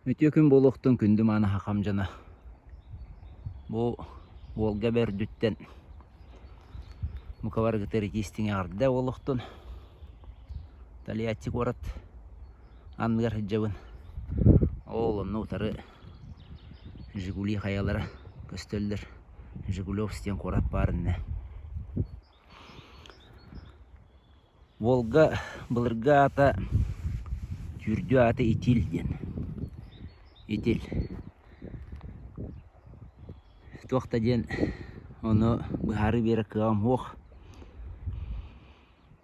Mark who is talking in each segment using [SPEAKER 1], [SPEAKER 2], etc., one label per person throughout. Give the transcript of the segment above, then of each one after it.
[SPEAKER 1] Үтүө күн буолуохтун күндү мааны хахам дьоно. Бу Волга бэрдүттэн бука барыгытыгар итии-истиҥ эҕэрдэ буолуохтун. Тольятти куорат анныгар сылдьабын. Ол онно утары Жигули хайалара көстөллөр. Жигулевск диэн куорат баар иннэ. Волга былыргы аата түүрдүү аата Итил диэн. Итил. Туох да диэн ону быһаарыы биэрэр кыаҕым суох.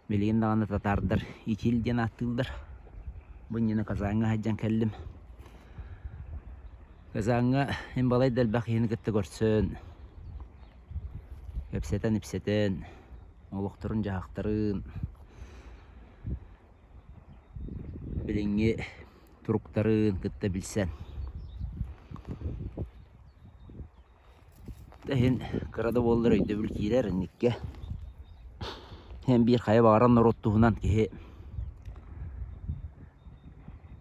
[SPEAKER 1] Билигин даҕаны татаардар Итил диэн ааттыыллар. Бу иннинэ Казаҥҥа сылдьан кэллим. Казаҥҥа мин балай да элбэх киһини кытта көрсөн, кэпсэтэн-ипсэтэн олохторун-дьаһахтарын, билиҥҥи туруктарын кытта билсэн. Да иһин кыра да буоллар өйдөбүл киирэр инниккэ. Эн биир хайа баҕарар норуот туһунан киһи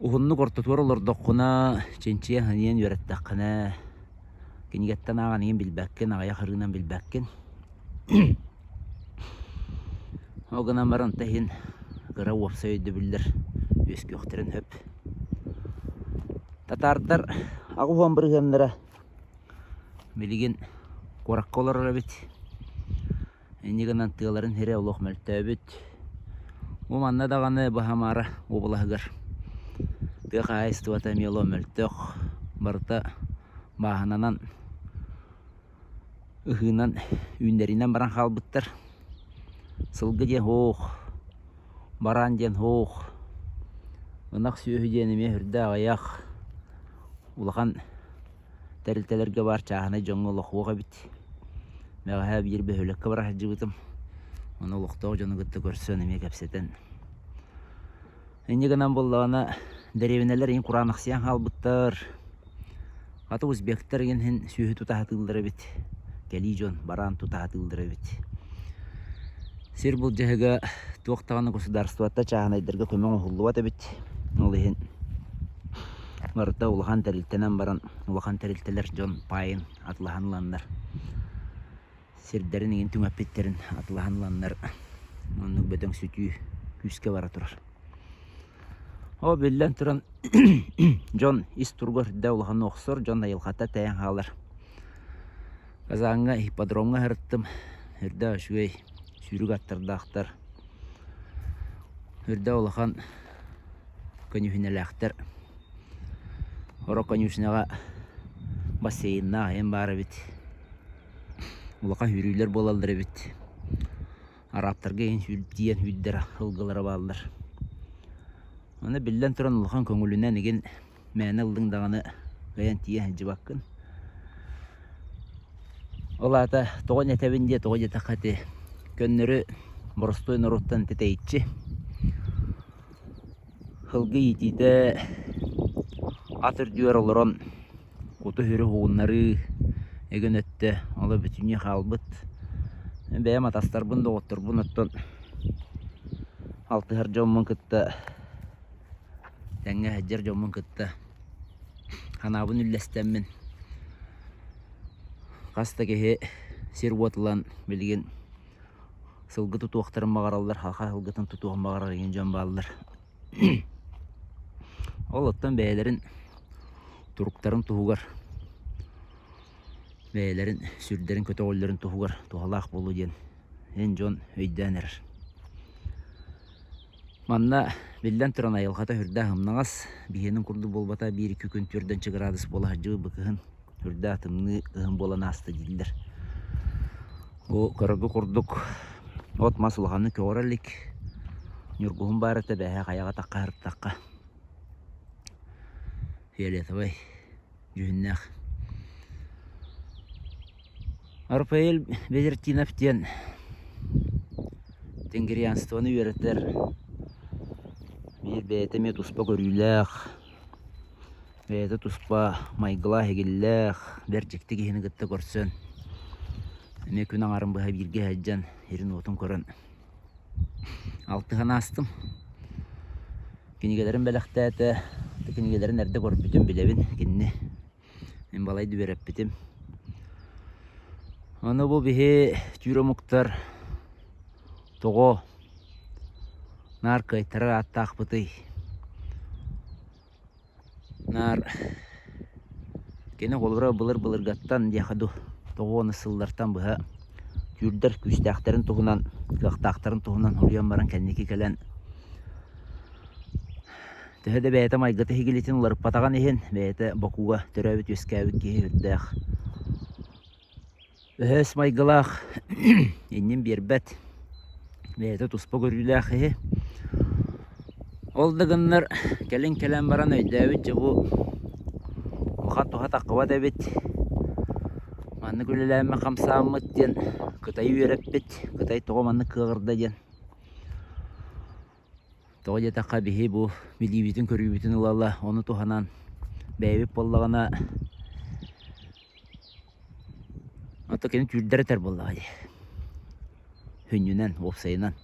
[SPEAKER 1] уһуннук ортотугар олордоххуна, чинчийэн сыныйан үөрэттэххинэ, кинигэттэн ааҕан иһин билбэккин, аҕыйах ырыынан билбэккин. Ол гынан баран онто иһин кыра уопсай өйдөбүллэр үөскүөхтэрин сөп. Татаардар 80 бырыһыаннара билигин куоракка олорор эбит. Инньэ гынан тыаларын сирэ олох мөлтөөбүт. Бу манна даҕаны Баһамаара уобалаһыгар тыа хаһаайыстыбата эмиэ олох мөлтөх. Барыта бааһынанан ыһыынан үүннэринэн баран хаалбыттар. Сылгы диэн суох, бараан диэн суох, ынах сүөһү диэн эмиэ сүрдээх аҕыйах улахан тэрилтэлэргэ баар чааһынай дьоҥҥо олох суох эбит. Бэҕэһээ биир бөһүөлэккэ бара сылдьыбытым. Ону олохтоох дьону кытта көрсөн эмиэ кэпсэтэн. Инньэ гынан буоллаҕына дэриэбинэлэр иһин кураанахсыйан хаалбыттар. Хата узбектар игин иһин сүөһү тута сатыыллар эбит. Кэлии дьон бараан тута сатыыллар эбит. Сир былдьаһыга туох даҕаны государствота чааһынайдарга көмө оҥоһуллубат эбит. Ол иһин барыта улахан тэрилтэнэн баран улахан тэрилтэлэр дьон паайын атылаһан ыланнар сирдэрин иҥин түҥэппиттэрин атылаһан ыланнар оннук бөдөҥсүтүү күүскэ бара турар. Ол биллэн туран дьон ис туругар үрдэ улаханнык охсор, дьон айылҕата тэйэн хаалар. Казаҥҥа ипподромҥа сырыттым, үрдэ үчүгэй сүүрүк аттардаахтар, үрдэ улахан көньүүһүнэлээхтэр. Сорох конюшняҕа бассейннаах эҥин баар эбит. Улахан сүүрүүлэр буолаллар эбит. Арабтарга иһин тиийэн сүүрдэр сылгылара бааллар. Аны биллэн туран улахан көҥүлүнэн игин мээнэ ыллыҥ даҕаны кыайан тиийэ сылдьыбаккын. Ол аата тоҕо этэбин диэ, тоҕо диэтэххэ ити көннөрү боростуой норуоттан ити тэйиччи Сылгы иитиитэ ат үрдүгэр олорон куту-сүрү уһугуннарыы игин өттө оло бүтүннүү хаалбыт. Бэйэм атастарбын, доҕотторбун оттон алтыһар дьоммун кытта тэҥҥэ сылдьар дьоммун кытта санаабын үллэстэммин хас да киһи сир-уот ылан билигин Сылгы тутуохтарын баҕараллар, саха сылгытын тутуох баҕарар игин дьон бааллар. Ол оттон бэйэлэрин туруктарын туһугар, бэйэлэрин сүрдэрин көтөҕөллөрүн туһугар туһалаах буолуо диэн эн дьон өйдөөн эрэр. Манна биллэн туран айылҕата сүрдээх ымнаҕас, биһиэнин курдук буолбата биир-икки күн түөрдэнчэ градус буола сылдьыбыт бу кыһын. Үрдээх тымныы кыһын буолан ааста дииллэр. Бу көрөргө курдук от-мас улаханнык көҕөрө илик. Ньургуһун баар этэ бээһэ хайаҕа тахха сырыттахха фиолетовай дьүһүннээх. Рафаэль Бедертинов диэн тенгрианствоны үөрэтэр биир бэйэтэ эмиэ туспа көрүүлээх Бэйэтэ туспа майгылаах-игиллээх, бэрт дьикти киһини кытта көрсөн, эмиэ күн аҥарын быһа бииргэ сылдьан, сирин-уотун көрөн алтыһан аастым. Кинигэлэрин бэлэхтээтэ. Кинигэлэрин эрдэ көрбүтүм, билэбин кинини. Мин балайда үөрэппитим. Ону бу биһи түүр омуктар тоҕо наар кыайтарар ааттаахпытый? Наар кини холобура былыр-былыргаттан диэхэ дуу, тоҕо сыллартан быһа түүрдэр күүстээхтэрин туһунан, кыахтаахтарын туһунан суруйан баран кэнники кэлэн Төһө да бэйэтэ майгыта иһигилитин уларыппатаҕын иһин, бэйэтэ Бакуга төрөөбүт-үөскээбит киһи үрдээх өһөс майгылаах, иннин биэрбэт, бэйэтэ туспа көрүүлээх киһи. Ол да гыннар кэлин кэлэн баран өйдөөбүт дьэ бу улахан туһа таххыбат эбит, маннык үлэлээммит хамсааммыт диэн Кытайы үөрэппит, Кытай тоҕо маннык кыаҕырда диэн. Тоҕо диэтэххэ биһи бу билиибитин-көрүүбүтүн ыла-ыла ону туһанан бэйэбит буоллаҕына ото кини түүрдэр этэр буоллаҕа дии сүнньүнэн, уопсайынан.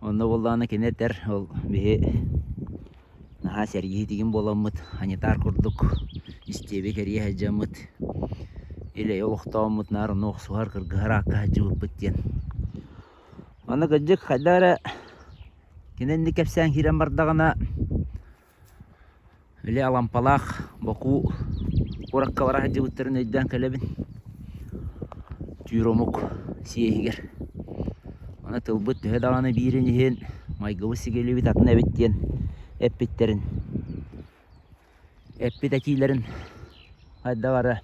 [SPEAKER 1] Онно буоллаҕына кини этэр ол биһи наһаа сэргиһитигин буоламмыт анитар курдук истиэби кэрийэ сылдьаммыт ил-эйэ олохтооммут наар ону охсуһар, кыргыһар аакка сылдьыбыппыт диэн. Аны кырдьык хайдах эрэ кини инник кэпсээн киирэн бардаҕына били Алампалаах Баку куоракка бара сылдьыбыттарын өйдөөн кэлэбин. Түүр омук сиэһигэр. Аны тылбыт төһө даҕаны биирин иһин майгыбыт сигилибит атын эбит диэн эппиттэрин эппит этиилэрин хайдах эрэ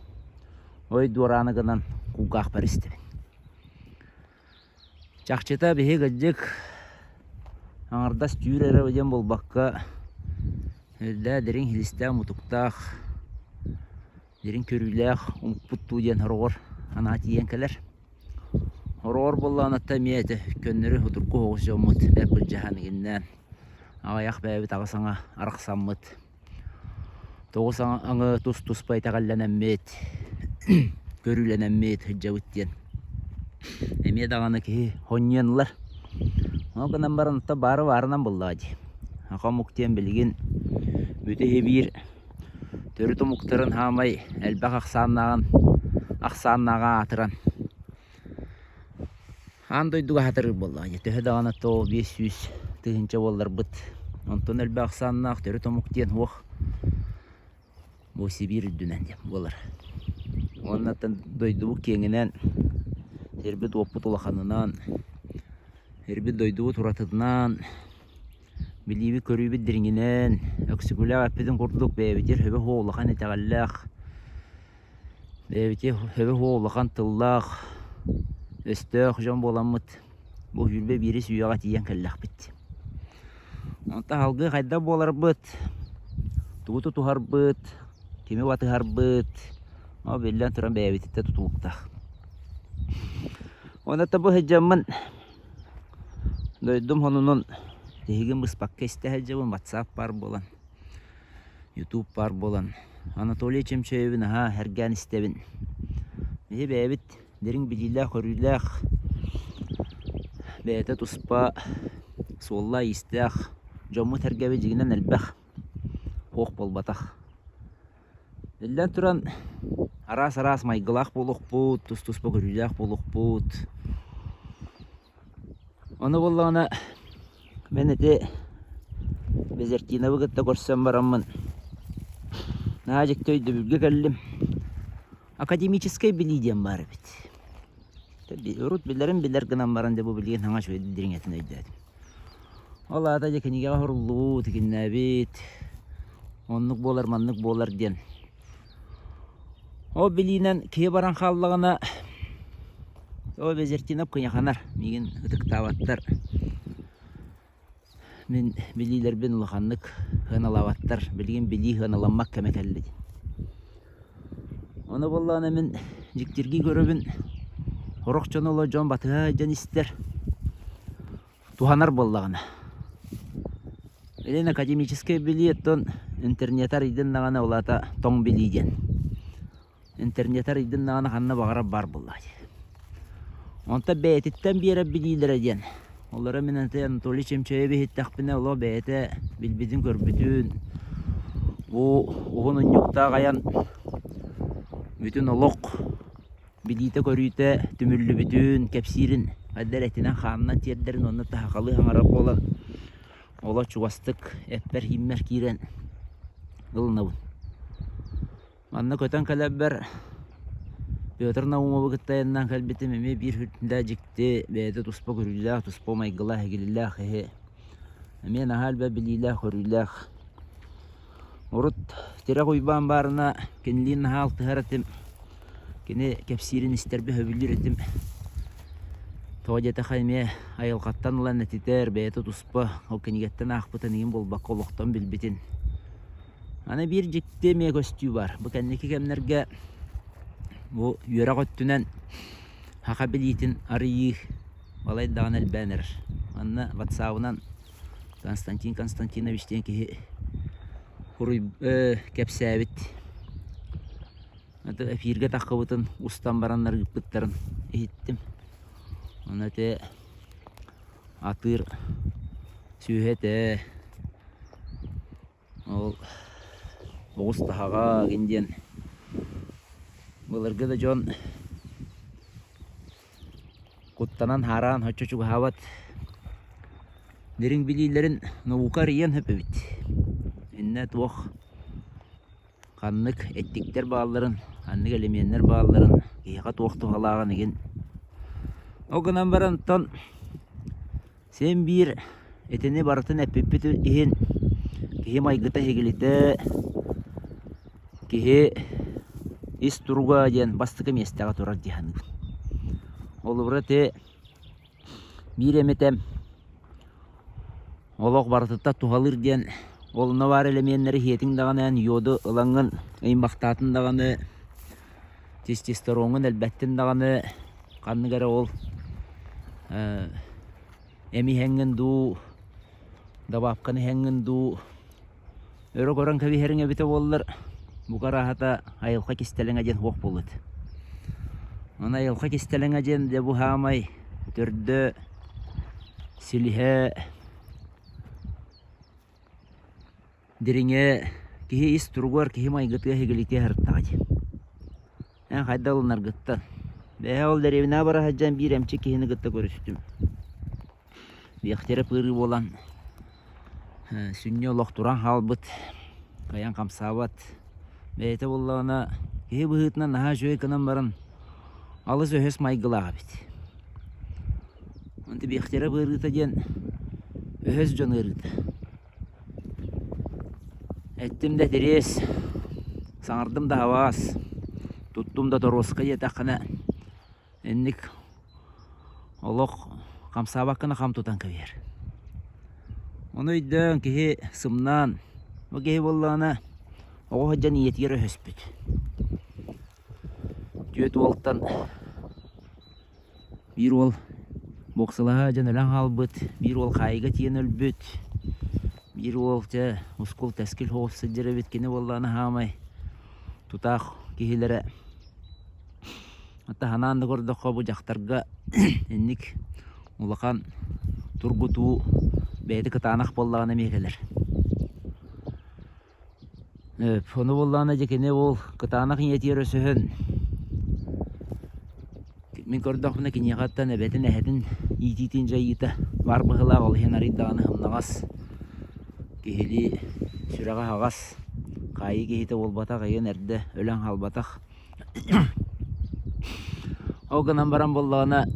[SPEAKER 1] ой дуораана гынан кулгаахпар истэбин. Чахчыта биһи кырдьык аҥардас түүр эрэ диэн буолбакка, үрдээ дириҥ силистээх-мутуктаах, дириҥ көрүүлээх омукпут дуу диэн сороҕор санаа тиийэн кэлэр. Сороҕор буоллаҕына эмиэ ити көннөрү судургу соҕус дьоммут бэрт былдьаһан игиннээн аҕыйах бэйэбит аҕыс аҥа арахсаммыт Тоҕус аҥы тус-туспа итэҕэллэнэммит, көрүүлэнэммит сылдьабыт диэн эмиэ даҕаны киһи сонньуйан ылар. Ол гынан баран оттон баары баарынан буоллаҕа дии. Саха омук диэн билигин бүтэһи биир төрүт омуктарын саамай элбэх ахсааннааҕын ахсааннааҕа аатыран Аан дойдуга хатырыыр буоллаҕа дии, төһө даҕаны то 500 тыһыынча буолларбыт, онтон элбэх ахсааннаах төрүт омук диэн суох бу Сибиир үрдүнэн диэн буолар. Уонна оттон дойдубут киэҥинэн, сирбит-уоппут улаханынан, сирбит-дойдубут уратытынан, билиибит-көрүүбүт дириҥинэн, Өксөкүлээх эппитин курдук бэйэбитигэр сөбө суох улахан итэҕэллээх Бэйэбитигэр сөбө суох улахан тыллаах, өстөөх дьон буоламмыт бу 21 үйэҕэ тиийэн кэллэхпит. Онтон салгыы хайдах буоларбыт, тугу тутуһарбыт, кими батыһарбыт, ол биллэн туран бэйэбититтэн тутулуктаах. Онон бу сылдьаммын дойдум сонунун тиһигин быспакка истэ сылдьабын, ватсап баар буолан. Ютуб баар буолан Анатолий Чемчеевы наһаа сэргээн истэбин. Биһи бэйэбит дириҥ билиилээх-көрүүлээх, бэйэтэ туспа суоллаах-иистээх дьоммут-сэргэбит дьиҥинэн элбэх, суох буолбатах. Биллэн туран, араас-араас майгылаах буолуохпут, тус-туспа көрүүлээх буолуохпут. Ону буоллаҕына мин ити Безертиновы кытта көрсөн бараммын наһаа дьикти өйдөбүлгэ кэллим. Академическай билии диэн баар эбит. Урут билэрим билэр гынан баран дьэ бу билигин саҥа үчүгэй дириҥэтин өйдөөтүм. Ол аата дьэ кинигэҕэ суруллубут, итиннээбит, оннук буолар, маннык буолар диэн. Ол билиинэн киһи баран хааллаҕына Ол Безертинов кыйаханар, миигин ытыктаабаттар, мин билиилэрбин улаханнык сыаналаабаттар, билигин билии сыаналаммат кэмэ кэллэ диэн. Ону буоллаҕына мин дьиктиргии көрөбүн, сорох дьон олор дьон батыһа сылдьан истэр, туһанар буоллаҕына. Билин академическай билии оттон интернети арыйдын даҕаны ол аата тоҥ билии диэн. Интернети арыйдын даҕаны ханна баҕарар баар буоллаҕа дии. Онтон бэйэтиттэн биэрэр билиилэрэ диэн. Олоро мин ити Анатолий Чемчоев иһиттэхпинэ олох бэйэтэ билбитин-көрбүтүн, бу уһун унньуктаах айан бүтүн олох билиитэ-көрүүтэ түмүллүбүтүн, кэпсиирин хайдах этинэн-хаанынан тиэрдэрин уонна таһахалыы саҥарар буолан олох чугастык эппэр-ииммэр киирэн ылынабын. Манна көтөн кэлэрбэр Петр Наумовы кытта айаннаан кэлбитим эмиэ биир үрдэ дьикти, бэйэтэ туспа көрүүлээх, туспа майгылаах, игилилээх киһи. Эмиэ наһаа элбэх билиилээх-көрүүлээх. Урут Тирэх Уйбаан баарына кинилиин наһаа алтыһар этим. Кини кэпсиирин истэрбин сөбүлүүр этим. Тоҕо диэтэххэ эмиэ айылҕаттан ылан этитэр, бэйэтэ туспа ол кинигэттэн аахпытын игин буолбакка олохтон билбитин. Аны биир дьикти эмиэ көстүү баар. Бу кэнники кэмнэргэ бу үөрэх өттүнэн саха билиитин арыйыы балай даҕаны элбээн эрэр. Манна ватсабынан Константин Константинович диэн киһи хуруй кэпсээбит. Эфиргэ таххыбытын устан бараннар ыыппыттарын иһиттим. Ону ити атыыр сүөһү этэ Ол оҕус таһаҕа игин диэн былыргы да дьон куттанан хаараан соччо чугаһаабат дириҥ билиилэрин наука арыйыан сөп эбит. Иннэ туох ханнык эттиктэр баалларын, ханнык элеменнэр баалларын, киһиэхэ туох туһалааҕын игин. Ол гынан баран оттон Син биир итини барытын эппиппит иһин киһи майгыта иһигилитэ, киһи ис туруга диэн бастакы миэстэҕэ турар дии саныыбын. Холобура ити биир эмитэ олох барытыттан туһалыыр диэн ол онно баар элэмиэннэри иһиэтиҥ даҕаны эн йоду ылаҥҥын ыймахтаатын даҕаны тестостероҥҥун элбэттин даҕаны ханнык эрэ ол эми иһэҥҥин дуу, добавканы иһэҥҥин дуу өрө көрөн кэбиһэриҥ эбитэ буоллар, бука арааһата айылҕа кистэлэҥэ диэн суох буолуо этэ. Аны айылҕа кистэлэҥэ диэн дьэ бу саамай төрдө, силиһэ Дириҥэ киһи ис туругар, киһи майгытыгар иһигилитиэ сырыттаҕа дии. Эн хайдах ылынаргыттан. Бэйэ ол дэриэбинэҕэ бара сылдьан биир эмчит киһини кытта көрүстүм. Биэхтэрэ пыырыы буолан сүнньэ олох туран хаалбыт, кыайан хамсаабат. Бэйэтэ буоллаҕына киһи быһыытынан наһаа үчүгэй гынан баран алыс өһөс майгылаах эбит. Онто биэхтэрэ ыарыыта диэн өһөс дьон ыарыыта. Эттим да этириэс, саҥардым да аһаҕас, туттум да торуоска диэтэххинэ инник олох хамсаабаккына хам тутан кэбиһэр. Ону өйдөөн киһи сымнаан, бу киһи буоллаҕына оҕо сылдьан ийэтигэр өһөспүт. Түөрт уолтан Биир уол боксалаһа дьон өлөн хаалбыт, биир уол хаайыыга тиийэн өлбүт, биир уол дьэ ускул-тэскил соҕус сылдьар эбит, кини буоллаҕына саамай тутаах киһилэрэ. Хата санаан да көрдөххө бу дьахтарга инник улахан тургутуу бэйэтэ кытаанах буоллаҕына эмиэ кэлэр. Ону буоллаҕына дьэ кини ол кытаанах ийэтигэр өсөһөн мин көрдөхпүнэ киниэхэттэн эбэтин эһэтин иитиитин дьайыыта баар быһыылаах ол иһин арый даҕаны сымнаҕас киһилии сүрэҕэ аһаҕас хаайыы киһитэ буолбатах эйиэн эрдэ өлөн хаалбатах Ол гынан баран буоллаҕына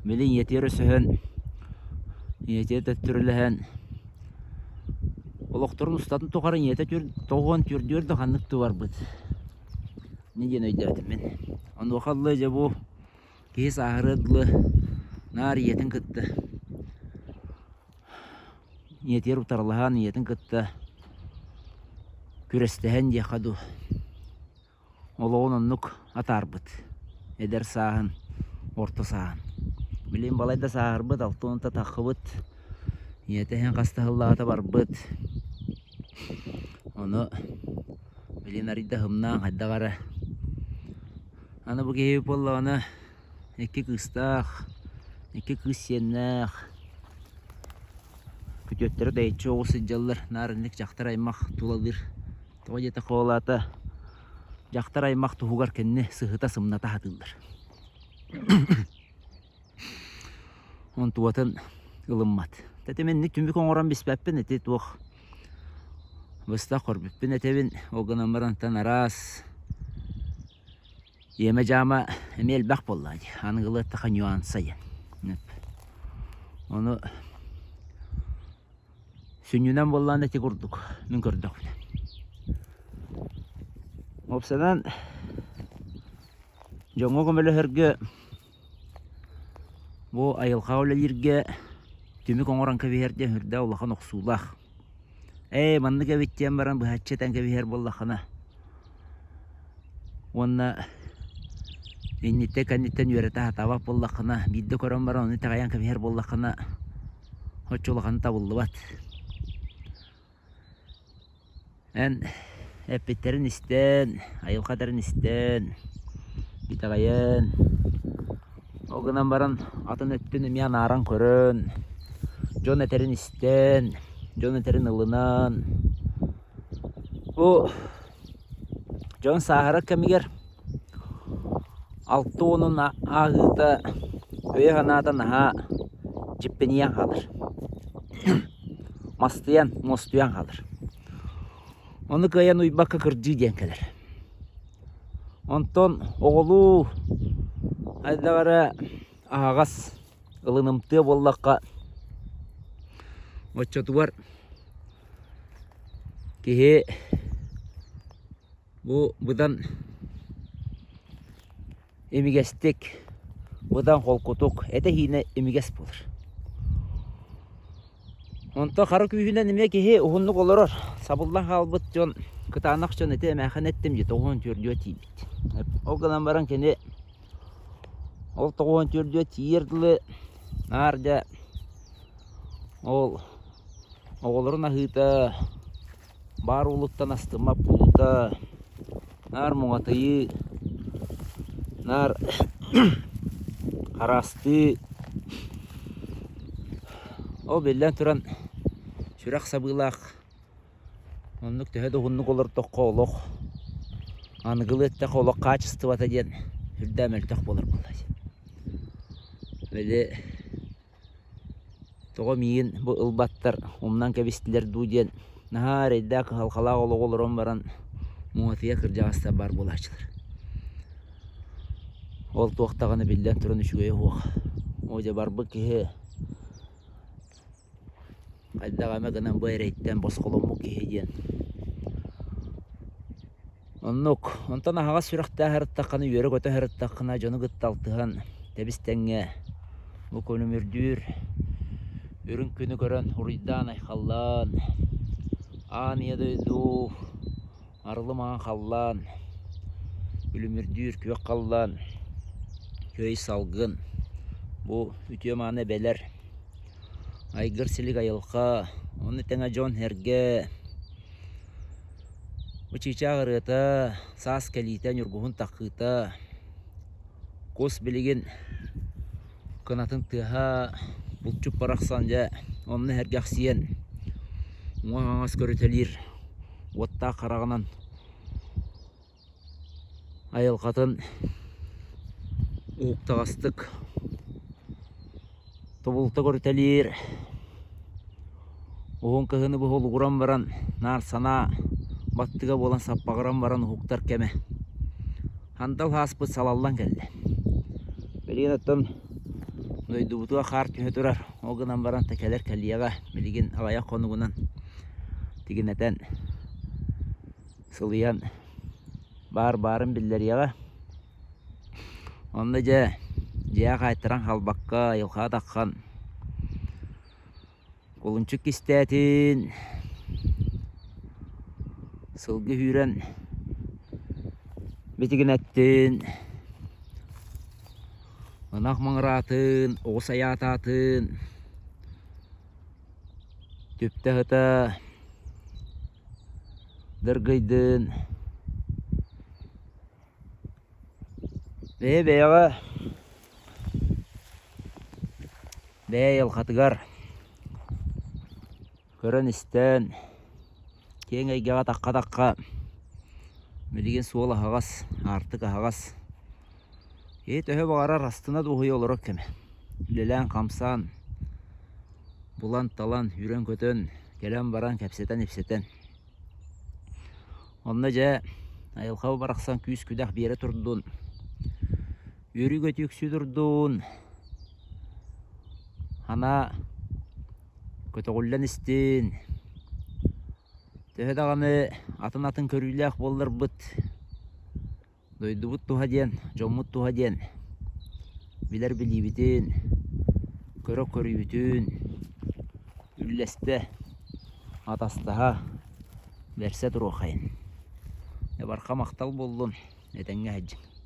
[SPEAKER 1] били ийэтигэр өсөһөн ийэтигэр төттөрүлэһэн олохторун устатын тухары ийэтэ тоҕуон түрдүөр да ханнык да барбыт. Инньэ диэн өйдөөтүм мин. Онуоха дылы дьэ бу киһи сааһырыар дылы наар ийэтин кытта ийэтигэр утарылаһан ийэтин кытта күрэстэһэн диэххэ дуу олоҕун оннук атаарбыт эдэр сааһын орто сааһын билигин балайда сааһырбыт 60 таххыбыт ийэтэ иһэн хас да сыллааҕыта барбыт ону билигин арыйда һымнаан хайдах эрэ аны бу киһи буоллаҕына икки кыыстаах. Икки кыыс сиэннээх, күтүөттэрэ тэйиччи оҕус сылдьаллар, наар инник дьахтар аймах тулалыыр. Тоҕо диэтэххэ ол аата дьахтар аймах туһугар кинини сыһыта-сымната сатыыллар. Онтугатын ылыммат. Тэтим инник түмүк оҥорон биспэппин ити туох быстах көрбүппүн этэбин, ол гынан барантан араас Иэмэ-дьаама эмиэ элбэх буоллаҕа дии, аныгылыы эттэххэ нюанса диэн. Ону сүнньүнэн буоллаҕына ити курдук мин көрдөхпүнэ. Уопсайынан дьоҥҥо көмөлөһөргө бу айылҕаҕа үлэлииргэ түмүк оҥорон кэбиһэр диэн сүрдээх улахан охсуулаах. Ээ, маннык эбит диэн баран быһаччы этэн кэбиһэр буоллаххына уонна инниттэн-кэнниттэн үөрэтэ сатаабат буоллаххына, биирдэ көрөн баран ону итэҕэйэн кэбиһэр буоллаххына, оччо улахана табыллыбат. Эн эппиттэрин истэн, айылҕа этэрин истэн, итэҕэйэн, ол гынан баран атын өттүн эмиэ анааран көрөн, дьон этэрин истэн, дьон этэрин ылынан, бу дьон сааһырар кэмигэр 60-ун ааһыыта өйө-санаата наһаа дьиппинийэн хаалар, мастыйан, муостуйан хаалар. Ону кыайан уйбакка кырдьыы диэн кэлэр. Онтон оҕолуу хайдах эрэ аһаҕас ылынымтыа буоллахха оччотугар киһи бу быдан имигэстик, быдан холкутук, этэ-сиинэ имигэс буолар. Онтон хара күүһүнэн эмиэ киһи уһуннук олорор, сабыллан хаалбыт дьон, кытаанах дьон ити эмээхин эттим дии, 94 тиийбит. Ол гынан баран кини ол 94 тиийэр дылы наар дьэ ол оҕолорун аһыыта, баар уолуттан астыммат буолуута, наар муҥатыйыы, наар хараастыы. Ол биллэн туран сүрэх сабыылаах оннук төһө да уһуннук олордоххо олох аныгылыы эттэххэ олох хаачыстыбата диэн сүрдээх мөлтөх буолар буолла дии. Били Тоҕо миигин бу ылбаттар, умнан кэбистилэр дуу диэн наһаа эрэйдээх кыһалҕалаах олоҕу олорон баран муҥатыйа кырдьаҕастар баар буолааччылар. Ол туох даҕаны биллэн туран үчүгэйэ суох. Оо дьэ барбыт киһи хайдах эмэ гынан бу эрэйтэн босхоломмут киһи диэн Оннук. Онтон аһаҕас сүрэхтээх сырыттаххына, үөрэ-көтө сырыттаххына, дьону кытта алтыһан тэбис-тэҥҥэ бу күлүмүрдүүр үрүҥ күнү көрөн уруйдаан-айхаллаан, аан ийэ дойду арылы маҥан халлаан, күлүмүрдүүр күөх халлаан, көй салгын, бу үтүө-мааны эбэлэр, айгыр-силик айылҕа, ону тэҥэ дьон-сэргэ Бу чыычаах ырыата, саас кэлиитэ, ньургуһун таххыыта, кус билигин кынатын тыаһа булчут барахсан дьэ онно сэргэхсийэн уҥа-хаҥас көрүтэлиир уоттаах хараҕынан айылҕатын уһуктаҕастык тобулута көрүтэлиир, уһун кыһыны быһа улугуран баран наар санаа баттыга буолан саппаҕыран баран уһуктар кэмэ. Сандал ааспыт салаллан кэллэ. Билигин оттон дойдубутугар хаар түһэ турар, ол гынан баран кэлэр кэлиэҕэ билигин аҕыйах хонугунан тигинэтэн сылыйан баар баарын биллэриэҕэ. Онно дьэ дьиэҕэ хаайтаран хаалбакка айылҕаҕа таххан кулунчук кистээтин, сылгы сүүрэн битигинэттин, ынах маҥыраатын, оҕус айаатаатын, түптэ сыта дыргыйдын. Бэйэ-бэйэҕэ. Бэйэ айылҕатыгар көрөн-истэн, киэҥ эйгэҕэ тахха-тахха билигин суол аһаҕас, аартык аһаҕас. Киһи төһө баҕарар астына дуоһуйа олорор кэмэ. Үлэлээн-хамсаан, булан-талан, үүрэн-көтөн, кэлэн-баран, кэпсэтэн-ипсэтэн. Онно дьэ айылҕа барахсан күүс-күдэх биэрэ турдун, үөрүү-көтүү үксүү турдун, Санаа көтөҕүллэн истин, төһө даҕаны атын-атын көрүүлээх буолларбыт, дойдубут туһа диэн, дьоммут туһа диэн билэр билиибитин, көрө көрүүбүтүн үллэстэ, атастаһа, бэрсэ туруоххайын. Барҕа махтал буоллун, этэҥҥэ сылдьыҥ.